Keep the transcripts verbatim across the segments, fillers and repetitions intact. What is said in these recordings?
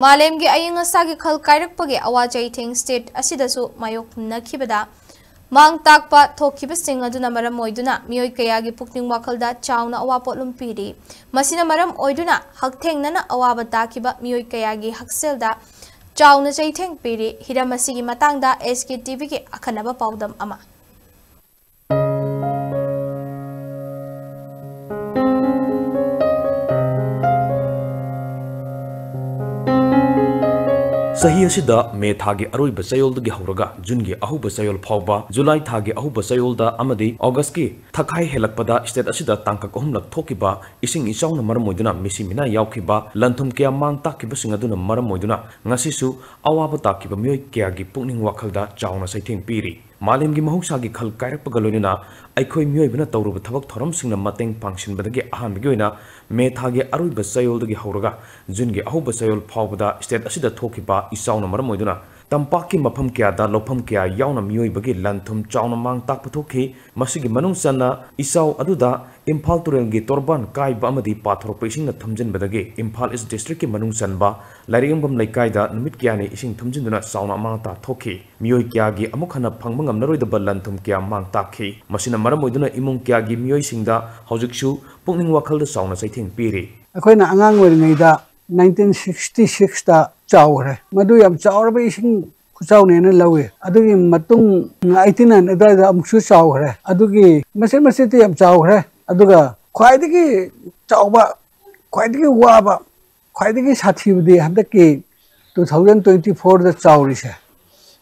ꯃꯥꯂꯦꯝꯒꯤ ꯑꯏꯪ ꯑꯁꯥꯒꯤ ꯈꯜ ꯀꯥꯏꯔꯛꯄꯒꯤ ꯑꯋꯥ ꯆꯩꯊꯦꯡ state ꯑꯁꯤꯗꯁꯨ ꯃꯥꯌꯣꯛꯅꯈꯤꯕꯗ ꯃꯥꯡ ꯇꯥꯛꯄ ꯊꯣꯛꯈꯤꯕꯁꯤꯡ ꯑꯗꯨꯅ ꯃꯔꯝ ꯑꯣꯏꯗꯨꯅ ꯃꯤꯑꯣꯏ ꯀꯌꯥꯒꯤ ꯄꯨꯛꯅꯤꯡ ꯋꯥꯈꯜꯗ ꯆꯥꯎꯅ ꯑꯋꯥ ꯄꯣꯠꯂꯨꯝ ꯄꯤꯔꯤ꯫ ꯃꯁꯤꯅ ꯃꯔꯝ ꯑꯣꯏꯗꯨꯅ ꯍꯛꯊꯦꯡꯅꯅ ꯑꯋꯥꯕ ꯇꯥꯈꯤꯕ ꯃꯤꯑꯣꯏ ꯀꯌꯥꯒꯤ ꯍꯛꯁꯦꯜꯗ ꯆꯥꯎꯅ ꯆꯩꯊꯦꯡ ꯄꯤꯔꯤ꯫ ꯍꯤꯔꯝ ꯑꯁꯤꯒꯤ ꯃꯇꯥꯡꯗ S K T V ꯒꯤ ꯑꯈꯟꯅꯕ ꯄꯥꯎꯗꯝ ꯑꯃ꯫ ꯆꯍꯤ ꯑꯁꯤꯗ ꯃꯦ ꯊꯥꯒꯤ ꯑꯔꯣꯏꯕ ꯆꯌꯣꯜꯗꯒꯤ ꯍꯧꯔꯒ ꯖꯨꯟꯒꯤ ꯑꯍꯧꯕ ꯆꯌꯣꯜ ꯐꯥꯎꯕ, ꯖꯨꯂꯥꯏ ꯊꯥꯒꯤ ꯑꯍꯧꯕ ꯆꯌꯣꯜꯗ ꯑꯃꯗꯤ ꯑꯣꯒꯁꯀꯤ ꯊꯈꯥꯏ ꯍꯦꯜꯂꯛꯄꯗ state ꯑꯁꯤꯗ ꯇꯥꯡꯀꯛ ꯑꯍꯨꯝꯂꯛ ꯊꯣꯛꯈꯤꯕ ꯏꯁꯤꯡ ꯏꯆꯥꯎꯅ ꯃꯔꯝ ꯑꯣꯏꯗꯨꯅ ꯃꯤꯁꯤ ꯃꯤꯅꯥ ꯌꯥꯎꯈꯤꯕ, ꯂꯟ ꯊꯨꯝ ꯀꯌꯥ ꯃꯥꯡ ꯇꯥꯛꯈꯤꯕꯁꯤꯡ ꯑꯗꯨꯅ ꯃꯔꯝ ꯑꯣꯏꯗꯨꯅ ꯉꯁꯤꯁꯨ ꯑꯋꯥꯕ ꯇꯥꯈꯤꯕ ꯃꯤꯑꯣꯏ ꯀꯌꯥꯒꯤ ꯄꯨꯛꯅꯤꯡ ꯋꯥꯈꯜꯗ ꯆꯥꯎꯅ ꯆꯩꯊꯦꯡ ꯄꯤꯔꯤ꯫ ꯃꯥꯂꯦꯝꯒꯤ ꯃꯍꯧꯁꯥꯒꯤ ꯈꯜ ꯀꯥꯏꯔꯛꯄꯒ ꯂꯣꯏꯅꯅ ꯑꯩꯈꯣꯏ ꯃꯤꯑꯣꯏꯕꯅ ꯇꯧꯔꯨꯕ ꯊꯕꯛ ꯊꯧꯔꯝꯁꯤꯡꯅ ꯃꯇꯦꯡ ꯄꯥꯡꯁꯤꯟꯕꯗꯒꯤ ꯑꯍꯥꯟꯕꯒꯤ ꯑꯣꯏꯅ ꯃꯦ ꯊꯥꯒꯤ ꯑꯔꯣꯏꯕ ꯆꯌꯣꯜꯗꯒꯤ ꯍꯧꯔꯒ ꯖꯨꯟꯒꯤ ꯑꯍꯧꯕ ꯆꯌꯣꯜ ꯐꯥꯎꯕꯗ state ꯑꯁꯤꯗ ꯊꯣꯛꯈꯤꯕ ꯏꯆꯥꯎꯅ ꯃꯔꯝ ꯑꯣꯏꯗꯨꯅ ꯇꯝꯄꯥꯛꯀꯤ ꯃꯐꯝ ꯀꯌꯥꯗ ꯂꯧꯐꯝ ꯀꯌꯥ ꯌꯥꯎꯅ ꯃꯤꯑꯣꯏꯕꯒꯤ ꯂꯟ ꯊꯨꯝ ꯆꯥꯎꯅ ꯃꯥꯡ ꯇꯥꯛꯄ ꯊꯣꯛꯈꯤ꯫ ꯃꯁꯤꯒꯤ ꯃꯅꯨꯡ ꯆꯟꯅ ꯏꯆꯥꯎ ꯑꯗꯨꯗ ꯏꯝꯐꯥꯜ ꯇꯨꯔꯦꯜꯒꯤ ꯇꯣꯔꯕꯥꯟ ꯀꯥꯏꯕ ꯑꯃꯗꯤ ꯄꯥꯊꯣꯔꯛꯄ ꯏꯁꯤꯡꯅ ꯊꯨꯝꯖꯤꯟꯕꯗꯒꯤ ꯏꯝꯐꯥꯜ East district ꯀꯤ ꯃꯅꯨꯡ ꯆꯟꯕ ꯂꯥꯏꯔꯤꯛꯌꯦꯡꯐꯝ ꯂꯩꯀꯥꯏꯗ ꯅꯨꯃꯤꯠ ꯀꯌꯥꯅꯤ ꯏꯁꯤꯡ ꯊꯨꯝꯖꯤꯟꯗꯨꯅ ꯆꯥꯎꯅ ꯑꯃꯥꯡ ꯑꯇꯥ ꯊꯣꯛꯈꯤ꯫ ꯃꯤꯑꯣꯏ ꯀꯌꯥꯒꯤ ꯑꯃꯨꯛ ꯍꯟꯅ ꯐꯪꯕ ꯉꯝꯂꯔꯣꯏꯗꯕ ꯂꯟ ꯊꯨꯝ ꯀꯌꯥ ꯃꯥꯡ ꯇꯥꯛꯈꯤ꯫ ꯃꯁꯤꯅ ꯃꯔꯝ ꯑꯣꯏꯗꯨꯅ ꯏꯃꯨꯡ ꯀꯌꯥꯒꯤ ꯃꯤꯑꯣꯏꯁꯤꯡꯗ ꯍꯧꯖꯤꯛꯁꯨ ꯄꯨꯛꯅꯤꯡ ꯋꯥꯈꯜꯗ ꯆꯥꯎꯅ ꯆꯩꯊꯦꯡ ꯄꯤꯔꯤ꯫ ꯑꯩꯈꯣꯏꯅ ꯑꯉꯥꯡ ꯑꯣꯏꯔꯤꯉꯩꯗ nineteen sixty six ꯇ ꯆꯥꯎꯈ꯭ꯔꯦ꯫ ꯃꯗꯨ ꯌꯥꯝ ꯆꯥꯎꯔꯕ ꯏꯁꯤꯡ ꯈꯨꯆꯥꯎꯅꯦꯅ ꯂꯧꯏ꯫ ꯑꯗꯨꯒꯤ ꯃꯇꯨꯡ eighty nine ꯑꯗꯨꯋꯥꯏꯗ ꯑꯃꯨꯛꯁꯨ ꯆꯥꯎꯈ꯭ꯔꯦ꯫ ꯑꯗꯨꯒꯤ ꯃꯆꯤꯠ ꯃꯆꯤꯠꯇꯤ ꯌꯥꯝ ꯆꯥꯎꯈ꯭ꯔꯦ꯫ ꯑꯗꯨꯒ ꯈ꯭ꯋꯥꯏꯗꯒꯤ ꯆꯥꯎꯕ, ꯈ꯭ꯋꯥꯏꯗꯒꯤ ꯋꯥꯕ, ꯈ꯭ꯋꯥꯏꯗꯒꯤ ꯁꯥꯊꯤꯕꯗꯤ ꯍꯟꯗꯛꯀꯤ two thousand twenty four ꯗ ꯆꯥꯎꯔꯤꯁꯦ,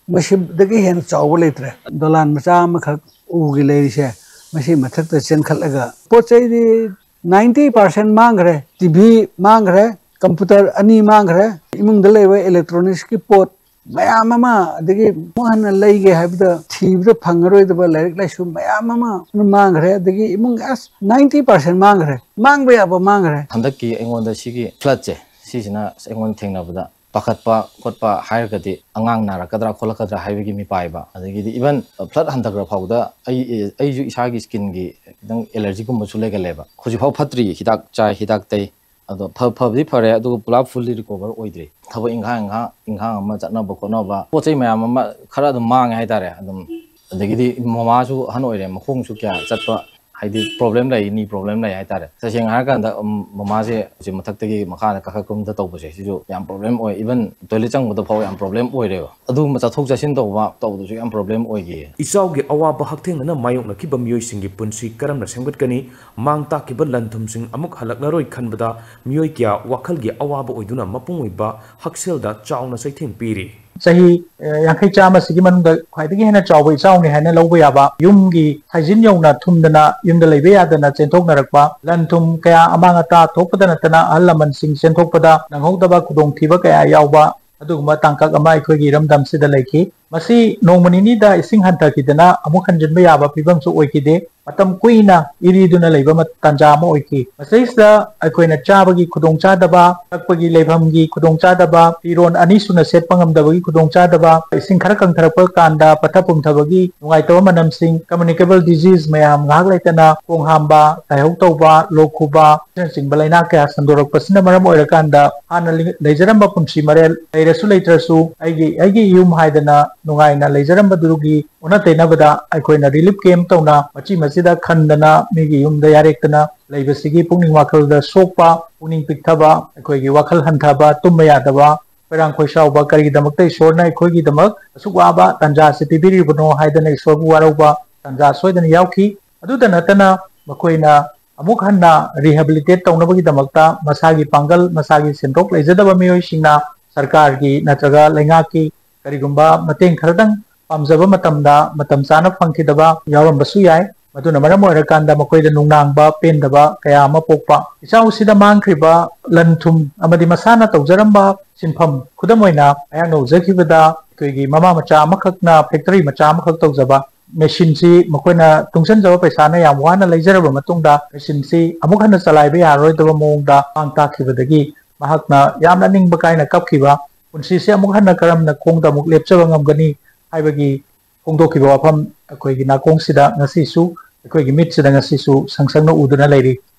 ꯃꯁꯤꯗꯒꯤ ꯍꯦꯟꯅ ꯆꯥꯎꯕ ꯂꯩꯇ꯭ꯔꯦ꯫ ꯗꯣꯂꯥꯟ ꯃꯆꯥ ꯑꯃꯈꯛ ꯎꯒꯤ ꯂꯩꯔꯤꯁꯦ, ꯃꯁꯤ ꯃꯊꯛꯇ ꯆꯦꯟꯈꯠꯂꯒ ꯄꯣꯠ ꯆꯩꯗꯤ ninety percent ꯃꯥꯡꯈ꯭ꯔꯦ꯫ T V ꯃꯥꯡꯈ꯭ꯔꯦ, computer ꯑꯅꯤ ꯃꯥꯡꯈ꯭ꯔꯦ, ꯏꯃꯨꯡꯗ ꯂꯩꯕ electronics ꯀꯤ ꯄꯣꯠ ꯃꯌꯥꯝ ꯑꯃ, ꯑꯗꯒꯤ ꯑꯃꯨꯛ ꯍꯟꯅ ꯂꯩꯒꯦ ꯍꯥꯏꯕꯗ ꯊꯤꯕꯗ ꯐꯪꯉꯔꯣꯏꯗꯕ ꯂꯥꯏꯔꯤꯛ ꯂꯥꯏꯁꯨ ꯃꯌꯥꯝ ꯑꯃ ꯃꯥꯡꯈ꯭ꯔꯦ꯫ ꯑꯗꯒꯤ ꯏꯃꯨꯡ ꯑꯁ ninety percent ꯃꯥꯡꯈ꯭ꯔꯦ, ꯃꯥꯡꯕ ꯌꯥꯕ ꯃꯥꯡꯈ꯭ꯔꯦ꯫ ꯍꯟꯗꯛꯀꯤ ꯑꯩꯉꯣꯟꯗ ꯁꯤꯒꯤ flood ꯁꯦ, ꯁꯤꯁꯤꯅ ꯑꯩꯉꯣꯟꯗ ꯊꯦꯡꯅꯕꯗ ꯄꯥꯈꯠꯄ ꯈꯣꯠꯄ ꯍꯥꯏꯔꯒꯗꯤ ꯑꯉꯥꯡ ꯅꯥꯔꯛꯀꯗ꯭ꯔꯥ ꯈꯣꯠꯂꯛꯀꯗ꯭ꯔꯥ ꯍꯥꯏꯕꯒꯤ ꯃꯤꯄꯥꯏꯕ, ꯑꯗꯒꯤꯗꯤ even flood ꯍꯟꯊꯈ꯭ꯔ ꯐꯥꯎꯗ ꯑꯩ, ꯑꯩꯁꯨ ꯏꯁꯥꯒꯤ skin ꯒꯤ ꯈꯤꯇꯪ allergy ꯒꯨꯝꯕꯁꯨ ꯂꯩꯒꯜꯂꯦꯕ꯫ ꯍꯧꯖꯤꯛꯐꯥꯎ ꯐꯠꯇ꯭ꯔꯤ, ꯍꯤꯗꯥꯛ ꯆꯥꯏ, ꯍꯤꯗꯥꯛ ꯇꯩ, ꯑꯗꯣ ꯐ- ꯐꯕꯗꯤ ꯐꯔꯦ, ꯑꯗꯨꯒ ꯄꯨꯂꯞ fully recover ꯑꯣꯏꯗ꯭ꯔꯤ꯫ ꯊꯕꯛ ꯏꯪꯈꯥꯡ, ꯏꯪꯈꯥꯡ, ꯏꯪꯈꯥꯡ ꯑꯃ ꯆꯠꯅꯕ ꯈꯣꯠꯅꯕ, ꯄꯣꯠ ꯆꯩ ꯃꯌꯥꯝ ꯑꯃ ꯈꯔ ꯑꯗꯨꯝ ꯃꯥꯡꯉꯦ ꯍꯥꯏꯇꯥꯔꯦ꯫ ꯑꯗꯨꯝ, ꯑꯗꯒꯤꯗꯤ ꯃꯃꯥꯁꯨ ꯑꯍꯟ ꯑꯣꯏꯔꯦ, ꯃꯈꯣꯡꯁꯨ ꯀꯌꯥ ꯆꯠꯄ, ꯍꯥꯏꯗꯤ problem ꯂꯩ, knee problem ꯂꯩ ꯍꯥꯏꯇꯥꯔꯦ꯫ ꯇꯁꯦꯡꯅ ꯍꯥꯏꯔꯀꯥꯟꯗ, ꯎꯝ, ꯃꯃꯥꯁꯦ ꯍꯧꯖꯤꯛ ꯃꯊꯛꯇꯒꯤ ꯃꯈꯥꯗ ꯀꯥꯈꯠ ꯀꯨꯝꯊ ꯇꯧꯕꯁꯦ, ꯁꯤꯁꯨ ꯌꯥꯝ problem ꯑꯣꯏ꯫ Even toilet ꯆꯪꯕꯗ ꯐꯥꯎ ꯌꯥꯝ problem ꯑꯣꯏꯔꯦꯕ꯫ ꯑꯗꯨꯒꯨꯝꯕ ꯆꯠꯊꯣꯛ ꯆꯠꯁꯤꯟ ꯇꯧꯕ, ꯇꯧꯕꯗꯁꯨ ꯌꯥꯝ problem ꯑꯣꯏꯈꯤ꯫ ꯏꯆꯥꯎꯒꯤ ꯑꯋꯥꯕ ꯍꯛꯊꯦꯡꯅꯅ ꯃꯥꯌꯣꯛꯅꯈꯤꯕ ꯃꯤꯑꯣꯏꯁꯤꯡꯒꯤ ꯄꯨꯟꯁꯤ ꯀꯔꯝꯅ ꯁꯦꯝꯒꯠꯀꯅꯤ? ꯃꯥꯡ ꯇꯥꯛꯈꯤꯕ ꯂꯟ ꯊꯨꯝꯁꯤꯡ ꯑꯃꯨꯛ ꯍꯜꯂꯛꯂꯔꯣꯏ ꯈꯟꯕꯗ ꯃꯤꯑꯣꯏ ꯀꯌꯥ ꯋꯥꯈꯜꯒꯤ ꯑꯋꯥꯕ ꯑꯣꯏꯗꯨꯅ ꯃꯄꯨꯡ ꯑꯣꯏꯕ ꯍꯛꯁꯦꯜꯗ ꯆꯥꯎꯅ ꯆꯩꯊꯦꯡ ꯄꯤꯔꯤ꯫ ꯆꯍꯤ ꯑ, ꯌꯥꯡꯈꯩ ꯆꯥꯝꯃ ꯁꯤꯒꯤ ꯃꯅꯨꯡꯗ ꯈ꯭ꯋꯥꯏꯗꯒꯤ ꯍꯦꯟꯅ ꯆꯥꯎꯕ ꯏꯆꯥꯎꯅꯤ ꯍꯥꯏꯅ ꯂꯧꯕ ꯌꯥꯕ ꯌꯨꯝꯒꯤ ꯍꯥꯏꯖꯤꯟ ꯌꯧꯅ ꯊꯨꯝꯗꯅ ꯌꯨꯝꯗ ꯂꯩꯕ ꯌꯥꯗꯅ ꯆꯦꯟꯊꯣꯛꯅꯔꯛꯄ, ꯂꯟ ꯊꯨꯝ ꯀꯌꯥ ꯑꯃꯥꯡ ꯑꯇꯥ ꯊꯣꯛꯄꯗ ꯅꯠꯇꯅ ꯑꯍꯜ ꯂꯃꯟꯁꯤꯡ ꯆꯦꯟꯊꯣꯛꯄꯗ ꯅꯪꯍꯧꯗꯕ ꯈꯨꯗꯣꯡꯊꯤꯕ ꯀꯌꯥ ꯌꯥꯎꯕ, ꯑꯗꯨꯒꯨꯝꯕ ꯇꯥꯡꯀꯛ ꯑꯃ ꯑꯩꯈꯣꯏꯒꯤ ꯏꯔꯝꯗꯝꯁꯤꯗ ꯂꯩꯈꯤ꯫ ꯃꯁꯤ ꯅꯣꯡꯃ ꯅꯤꯅꯤꯗ ꯏꯁꯤꯡ ꯍꯟꯊꯈꯤꯗꯅ ꯑꯃꯨꯛ ꯍꯟꯖꯤꯟꯕ ꯌꯥꯕ ꯐꯤꯕꯝꯁꯨ ꯑꯣꯏꯈꯤꯗꯦ꯫ ꯃꯇꯝ ꯀꯨꯏꯅ ꯏꯔꯤꯗꯨꯅ ꯂꯩꯕ ꯃ-, ꯇꯥꯟꯖꯥ ꯑꯃ ꯑꯣꯏꯈꯤ꯫ ꯃꯁꯤꯗꯩꯁꯤꯗ ꯑꯩꯈꯣꯏꯅ ꯆꯥꯕꯒꯤ ꯈꯨꯗꯣꯡꯆꯥꯗꯕ, ꯊꯛꯄꯒꯤ ꯂꯩꯐꯝꯒꯤ ꯈꯨꯗꯣꯡꯆꯥꯗꯕ, ꯐꯤꯔꯣꯟ ꯑꯅꯤ ꯁꯨꯅ ꯁꯦꯠꯄ ꯉꯝꯗꯕꯒꯤ ꯈꯨꯗꯣꯡꯆꯥꯗꯕ, ꯏꯁꯤꯡ ꯈꯔ ꯀꯪꯊꯔꯛꯄ ꯀꯥꯟꯗ ꯄꯠꯊ ꯄꯨꯝꯊꯕꯒꯤ ꯅꯨꯡꯉꯥꯏꯇꯕ ꯃꯅꯝꯁꯤꯡ, communicable disease ꯃꯌꯥꯝ, ꯉꯥꯏꯍꯥꯛ ꯂꯩꯇꯅ ꯈꯣꯡ ꯍꯥꯝꯕ, ꯂꯥꯏꯍꯧ ꯇꯧꯕ, ꯂꯣꯛ ꯈꯨꯕ ꯑꯁꯤꯅꯆꯤꯡꯕ ꯂꯩꯅꯥ ꯀꯌꯥ ꯁꯟꯗꯣꯔꯛꯄꯁꯤꯅ ꯃꯔꯝ ꯑꯣꯏꯔꯀꯥꯟꯗ ꯍꯥꯟꯅ ꯂꯤ-, ꯂꯩꯖꯔꯝꯕ ꯄꯨꯟꯁꯤ ꯃꯔꯦꯜ, ꯂꯩꯔꯁꯨ ꯂꯩꯇ꯭ꯔꯁꯨ ꯑꯩꯒꯤ, ꯑꯩꯒꯤ ꯌꯨꯝ ꯍꯥꯏꯗꯅ ꯅꯨꯡꯉꯥꯏꯅ ꯂꯩꯖꯔꯝꯕꯗꯨꯒꯤ ꯑꯣꯟꯅ ꯇꯩꯅꯕꯗ ꯑꯩꯈꯣꯏꯅ relief camp ꯇꯧꯅ ꯃꯆꯤ ꯃꯆꯤꯗ ꯈꯟꯗꯅ ꯃꯤꯒꯤ ꯌꯨꯝꯗ ꯌꯥꯔꯦꯛꯇꯅ ꯂꯩꯕꯁꯤꯒꯤ ꯄꯨꯛꯅꯤꯡ ꯋꯥꯈꯜꯗ ꯁꯣꯛꯄ, ꯄꯨꯛꯅꯤꯡ ꯄꯤꯛꯊꯕ, ꯑꯩꯈꯣꯏꯒꯤ ꯋꯥꯈꯜ ꯍꯟꯊꯕ, ꯇꯨꯝꯕ ꯌꯥꯗꯕ, ꯈꯣꯏꯔꯥꯡ ꯈꯣꯏꯁꯥꯎꯕ, ꯀꯔꯤꯒꯤꯗꯃꯛꯇ ꯏꯁꯣꯔꯅ ꯑꯩꯈꯣꯏꯒꯤꯗꯃꯛ ꯑꯁꯨꯛ ꯋꯥꯕ ꯇꯥꯟꯖꯥ ꯑꯁꯤ ꯄꯤꯕꯤꯔꯤꯕꯅꯣ ꯍꯥꯏꯗꯅ ꯏꯁꯣꯔꯕꯨ ꯋꯥꯔꯧꯕ ꯇꯥꯟꯖꯥ ꯁꯣꯏꯗꯅ ꯌꯥꯎꯈꯤ꯫ ꯑꯗꯨꯇ ꯅꯠꯇꯅ ꯃꯈꯣꯏꯅ ꯑꯃꯨꯛ ꯍꯟꯅ rehabilitate ꯇꯧꯅꯕꯒꯤꯗꯃꯛꯇ ꯃꯁꯥꯒꯤ ꯄꯥꯡꯒꯜ, ꯃꯁꯥꯒꯤ ꯁꯦꯟꯊꯣꯛ ꯂꯩꯖꯗꯕ ꯃꯤꯑꯣꯏꯁꯤꯡꯅ ꯁꯔꯀꯥꯔꯒꯤ ꯅꯠꯇ꯭ꯔꯒ ꯂꯩꯉꯥꯛꯀꯤ ꯀꯔꯤꯒꯨꯝꯕ ꯃꯇꯦꯡ ꯈꯔꯗꯪ ꯄꯥꯝꯖꯕ ꯃꯇꯝꯗ ꯃꯇꯝ ꯆꯥꯅ ꯐꯪꯈꯤꯗꯕ ꯌꯥꯎꯔꯝꯕꯁꯨ ꯌꯥꯏ꯫ ꯃꯗꯨꯅ ꯃꯔꯝ ꯑꯣꯏꯔꯀꯥꯟꯗ ꯃꯈꯣꯏꯗ ꯅꯨꯡꯅꯥꯡꯕ, ꯄꯦꯟꯗꯕ ꯀꯌꯥ ꯑꯃ ꯄꯣꯛꯄ꯫ ꯏꯆꯥꯎꯁꯤꯗ ꯃꯥꯡꯈ꯭ꯔꯤꯕ ꯂꯟ ꯊꯨꯝ ꯑꯃꯗꯤ ꯃꯁꯥꯅ ꯇꯧꯖꯔꯝꯕ ꯁꯤꯟꯐꯝ, ꯈꯨꯗꯝ ꯑꯣꯏꯅ ꯑꯩꯍꯥꯛꯅ ꯎꯖꯈꯤꯕꯗ ꯑꯩꯈꯣꯏꯒꯤ ꯃꯃꯥ ꯃꯆꯥ ꯑꯃꯈꯛꯅ factory ꯃꯆꯥ ꯑꯃꯈꯛ ꯇꯧꯖꯕ, ꯃꯦꯁꯤꯟꯁꯤ ꯃꯈꯣꯏꯅ ꯇꯨꯡꯁꯤꯟꯖꯕ ꯄꯩꯁꯥꯅ ꯌꯥꯝ ꯋꯥꯅ ꯂꯩꯖꯔꯕ ꯃꯇꯨꯡꯗ ꯃꯦꯁꯤꯟꯁꯤ ꯑꯃꯨꯛ ꯍꯟꯅ ꯆꯂꯥꯏꯕ ꯌꯥꯔꯔꯣꯏꯗꯕ ꯃꯑꯣꯡꯗ ꯃꯥꯡ ꯇꯥꯛꯈꯤꯕꯗꯒꯤ ꯃꯍꯥꯛꯅ ꯌꯥꯝꯅ ꯅꯤꯡꯕ ꯀꯥꯏꯅ ꯀꯞꯈꯤꯕ, ꯄꯨꯟꯁꯤꯁꯦ ꯑꯃꯨꯛ ꯍꯟꯅ ꯀꯔꯝꯅ ꯈꯣꯡꯗ ꯑꯃꯨꯛ ꯂꯦꯞꯆꯕ ꯉꯝꯒꯅꯤ ꯍꯥꯏꯕꯒꯤ ꯐꯣꯡꯗꯣꯛꯈꯤꯕ ꯋꯥꯐꯝ ꯑꯩꯈꯣꯏꯒꯤ ꯅꯥꯀꯣꯡꯁꯤꯗ ꯉꯁꯤꯁꯨ, ꯑꯩꯈꯣꯏꯒꯤ ꯃꯤꯠꯁꯤꯗ ꯉꯁꯤꯁꯨ ꯁꯪ ꯁꯪꯅ ꯎꯗꯨꯅ ꯂꯩꯔꯤ꯫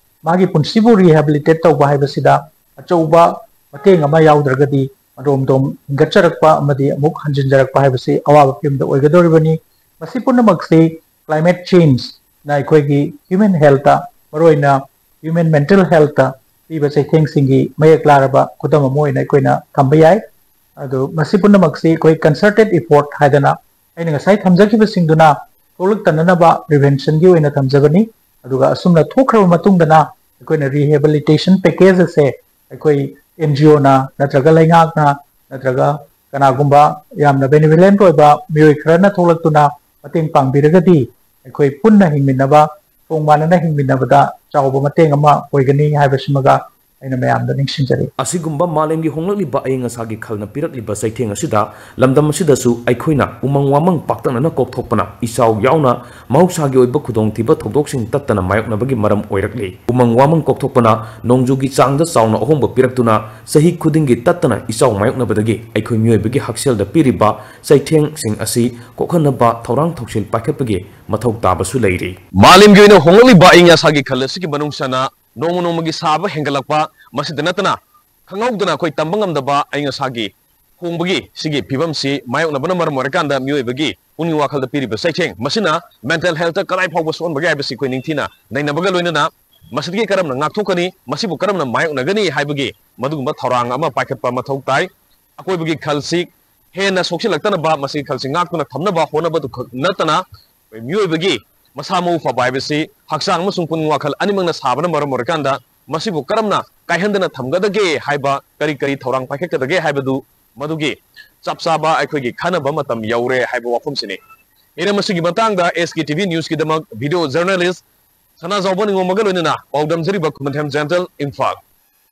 ꯃꯥꯒꯤ ꯄꯨꯟꯁꯤꯕꯨ rehabilitate ꯇꯧꯕ ꯍꯥꯏꯕꯁꯤꯗ ꯑꯆꯧꯕ ꯃꯇꯦꯡ ꯑꯃ ꯌꯥꯎꯗ꯭ꯔꯒꯗꯤ ꯃꯗꯣꯝꯗꯣꯝ ꯍꯤꯡꯒꯠꯆꯔꯛꯄ ꯑꯃꯗꯤ ꯑꯃꯨꯛ ꯍꯟꯖꯤꯟꯖꯔꯛꯄ ꯍꯥꯏꯕꯁꯤ ꯑꯋꯥꯕ ꯐꯤꯕꯝꯗ ꯑꯣꯏꯒꯗꯧꯔꯤꯕꯅꯤ꯫ ꯃꯁꯤ ꯄꯨꯝꯅꯃꯛꯁꯤ climate change ꯅ ꯑꯩꯈꯣꯏꯒꯤ human health ꯇ, ꯃꯔꯨꯑꯣꯏꯅ human mental health ꯇ ꯄꯤꯕ ꯆꯩꯊꯦꯡꯁꯤꯡꯒꯤ ꯃꯌꯦꯛ ꯂꯥꯔꯕ ꯈꯨꯗꯝ ꯑꯃ ꯑꯣꯏꯅ ꯑꯩꯈꯣꯏꯅ ꯊꯝꯕ ꯌꯥꯏ꯫ ꯑꯗꯨ ꯃꯁꯤ ꯄꯨꯝꯅꯃꯛꯁꯤ ꯑꯩꯈꯣꯏ concerted effort ꯍꯥꯏꯗꯅ ꯑꯩꯅ ꯉꯁꯥꯏ ꯊꯝꯖꯈꯤꯕꯁꯤꯡꯗꯨꯅ ꯊꯣꯛꯂꯛꯇꯅꯅꯕ prevention ꯒꯤ ꯑꯣꯏꯅ ꯊꯝꯖꯕꯅꯤ꯫ ꯑꯗꯨꯒ ꯑꯁꯨꯝꯅ ꯊꯣꯛꯈ꯭ꯔꯕ ꯃꯇꯨꯡꯗꯅ ꯑꯩꯈꯣꯏꯅ rehabilitation package ꯑꯁꯦ ꯑꯩꯈꯣꯏ N G O ꯅ ꯅꯠꯇ꯭ꯔꯒ ꯂꯩꯉꯥꯛꯅ ꯅꯠꯇ꯭ꯔꯒ ꯀꯅꯥꯒꯨꯝꯕ ꯌꯥꯝꯅ benevolent ꯑꯣꯏꯕ ꯃꯤꯑꯣꯏ ꯈꯔꯅ ꯊꯣꯛꯂꯛꯇꯨꯅ ꯃꯇꯦꯡ ꯄꯥꯡꯕꯤꯔꯒꯗꯤ ꯑꯩꯈꯣꯏ ꯄꯨꯟꯅ ꯍꯤꯡꯃꯤꯟꯅꯕ, ꯊꯣꯡ ꯃꯥꯟꯅꯅ ꯍꯤꯡꯃꯤꯟꯅꯕꯗ ꯆꯥꯎꯕ ꯃꯇꯦꯡ ꯑꯃ ꯑꯣꯏꯒꯅꯤ ꯍꯥꯏꯕꯁꯤꯃꯒ ꯑꯩꯅ ꯃꯌꯥꯝꯗ ꯅꯤꯡꯁꯤꯡꯖꯔꯤ꯫ ꯑꯁꯤꯒꯨꯝꯕ ꯃꯥꯂꯦꯝꯒꯤ ꯍꯣꯡꯂꯛꯂꯤꯕ ꯑꯏꯪ ꯑꯁꯥꯒꯤ ꯈꯜꯅ ꯄꯤꯔꯛꯂꯤꯕ ꯆꯩꯊꯦꯡ ꯑꯁꯤꯗ ꯂꯝꯗꯝ ꯑꯁꯤꯗꯁꯨ ꯑꯩꯈꯣꯏꯅ ꯎꯃꯪ ꯋꯥꯃꯪ ꯄꯥꯛꯇꯛꯅꯅ ꯀꯣꯛꯊꯣꯛꯄꯅ ꯏꯆꯥꯎ ꯌꯥꯎꯅ ꯃꯍꯧꯁꯥꯒꯤ ꯑꯣꯏꯕ ꯈꯨꯗꯣꯡꯊꯤꯕ ꯊꯧꯗꯣꯛꯁꯤꯡ ꯇꯠꯇꯅ ꯃꯥꯌꯣꯛꯅꯕꯒꯤ ꯃꯔꯝ ꯑꯣꯏꯔꯛꯂꯤ꯫ ꯎꯃꯪ ꯋꯥꯃꯪ ꯀꯣꯛꯊꯣꯛꯄꯅ ꯅꯣꯡꯖꯨꯒꯤ ꯆꯥꯡꯗ ꯆꯥꯎꯅ ꯑꯍꯣꯡꯕ ꯄꯤꯔꯛꯇꯨꯅ ꯆꯍꯤ ꯈꯨꯗꯤꯡꯒꯤ ꯇꯠꯇꯅ ꯏꯆꯥꯎ ꯃꯥꯌꯣꯛꯅꯕꯗꯒꯤ ꯑꯩꯈꯣꯏ ꯃꯤꯑꯣꯏꯕꯒꯤ ꯍꯛꯁꯦꯜꯗ ꯄꯤꯔꯤꯕ ꯆꯩꯊꯦꯡꯁꯤꯡ ꯑꯁꯤ ꯀꯣꯛꯍꯟꯅꯕ ꯊꯧꯔꯥꯡ ꯊꯧꯁꯤꯜ ꯄꯥꯏꯈꯠꯄꯒꯤ ꯃꯊꯧ ꯇꯥꯕꯁꯨ ꯂꯩꯔꯤ꯫ ꯃꯥꯂꯦꯝꯒꯤ ꯑꯣꯏꯅ ꯍꯣꯡꯂꯛꯂꯤꯕ ꯑꯏꯪ ꯑꯁꯥꯒꯤ ꯈꯜ ꯑꯁꯤꯒꯤ ꯃꯅꯨꯡ ꯆꯟꯅ ꯅꯣꯡꯃ ꯅꯣꯡꯃꯒꯤ ꯁꯥꯕ ꯍꯦꯟꯒꯠꯂꯛꯄ, ꯃꯁꯤꯗ ꯅꯠꯇꯅ ꯈꯪꯍꯧꯗꯅ ꯑꯩꯈꯣꯏ ꯇꯝꯕ ꯉꯝꯗꯕ ꯑꯏꯪ ꯑꯁꯥꯒꯤ ꯍꯣꯡꯕꯒꯤ ꯁꯤꯒꯤ ꯐꯤꯕꯝꯁꯤ ꯃꯥꯌꯣꯛꯅꯕꯅ ꯃꯔꯝ ꯑꯣꯏꯔꯀꯥꯟꯗ ꯃꯤꯑꯣꯏꯕꯒꯤ ꯄꯨꯛꯅꯤꯡ ꯋꯥꯈꯜꯗ ꯄꯤꯔꯤꯕ ꯆꯩꯊꯦꯡ, ꯃꯁꯤꯅ mental health ꯀꯗꯥꯏ ꯐꯥꯎꯕ ꯁꯣꯛꯍꯟꯕꯒꯦ ꯍꯥꯏꯕꯁꯤ ꯑꯩꯈꯣꯏ ꯅꯤꯡꯊꯤꯅ ꯅꯩꯅꯕꯒ ꯂꯣꯏꯅꯅ ꯃꯁꯤꯗꯒꯤ ꯀꯔꯝꯅ ꯉꯥꯛꯊꯣꯛꯀꯅꯤ, ꯃꯁꯤꯕꯨ ꯀꯔꯝꯅ ꯃꯥꯌꯣꯛꯅꯒꯅꯤ ꯍꯥꯏꯕꯒꯤ ꯃꯗꯨꯒꯨꯝꯕ ꯊꯧꯔꯥꯡ ꯑꯃ ꯄꯥꯏꯈꯠꯄ ꯃꯊꯧ ꯇꯥꯏ꯫ ꯑꯀꯣꯏꯕꯒꯤ ꯈꯜꯁꯤ ꯍꯦꯟꯅ ꯁꯣꯛꯆꯤꯜꯂꯛꯇꯅꯕ, ꯃꯁꯤꯒꯤ ꯈꯜꯁꯤ ꯉꯥꯛꯇꯨꯅ ꯊꯝꯅꯕ ꯍꯣꯠꯅꯕꯗꯨ ꯈꯛ ꯅꯠꯇꯅ, ꯑꯩꯈꯣꯏ ꯃꯤꯑꯣꯏꯕꯒꯤ ꯃꯁꯥ ꯃꯎ ꯐꯕ ꯍꯥꯏꯕꯁꯤ ꯍꯛꯆꯥꯡ ꯑꯃꯁꯨꯡ ꯄꯨꯛꯅꯤꯡ ꯋꯥꯈꯜ ꯑꯅꯤꯃꯛꯅ ꯁꯥꯕꯅ ꯃꯔꯝ ꯑꯣꯏꯔꯀꯥꯟꯗ, ꯃꯁꯤꯕꯨ ꯀꯔꯝꯅ ꯀꯥꯏꯍꯟꯗꯅ ꯊꯝꯒꯗꯒꯦ ꯍꯥꯏꯕ, ꯀꯔꯤ ꯀꯔꯤ ꯊꯧꯔꯥꯡ ꯄꯥꯏꯈꯠꯀꯗꯒꯦ ꯍꯥꯏꯕꯗꯨ, ꯃꯗꯨꯒꯤ ꯆꯞ ꯆꯥꯕ ꯑꯩꯈꯣꯏꯒꯤ ꯈꯟꯅꯕ ꯃꯇꯝ ꯌꯧꯔꯦ ꯍꯥꯏꯕ ꯋꯥꯐꯝꯁꯤꯅꯤ꯫ ꯍꯤꯔꯝ ꯑꯁꯤꯒꯤ ꯃꯇꯥꯡꯗ S K T V News ꯀꯤꯗꯃꯛ video journalist ꯁꯅꯥꯖꯥꯎꯕ ꯅꯤꯉꯣꯝꯕꯒ ꯂꯣꯏꯅꯅ ꯄꯥꯎꯗꯝꯖꯔꯤꯕ ꯈꯨꯃꯟꯊꯦꯝ ꯖꯦꯟꯇꯜ, ꯏꯝꯐꯥꯜ꯫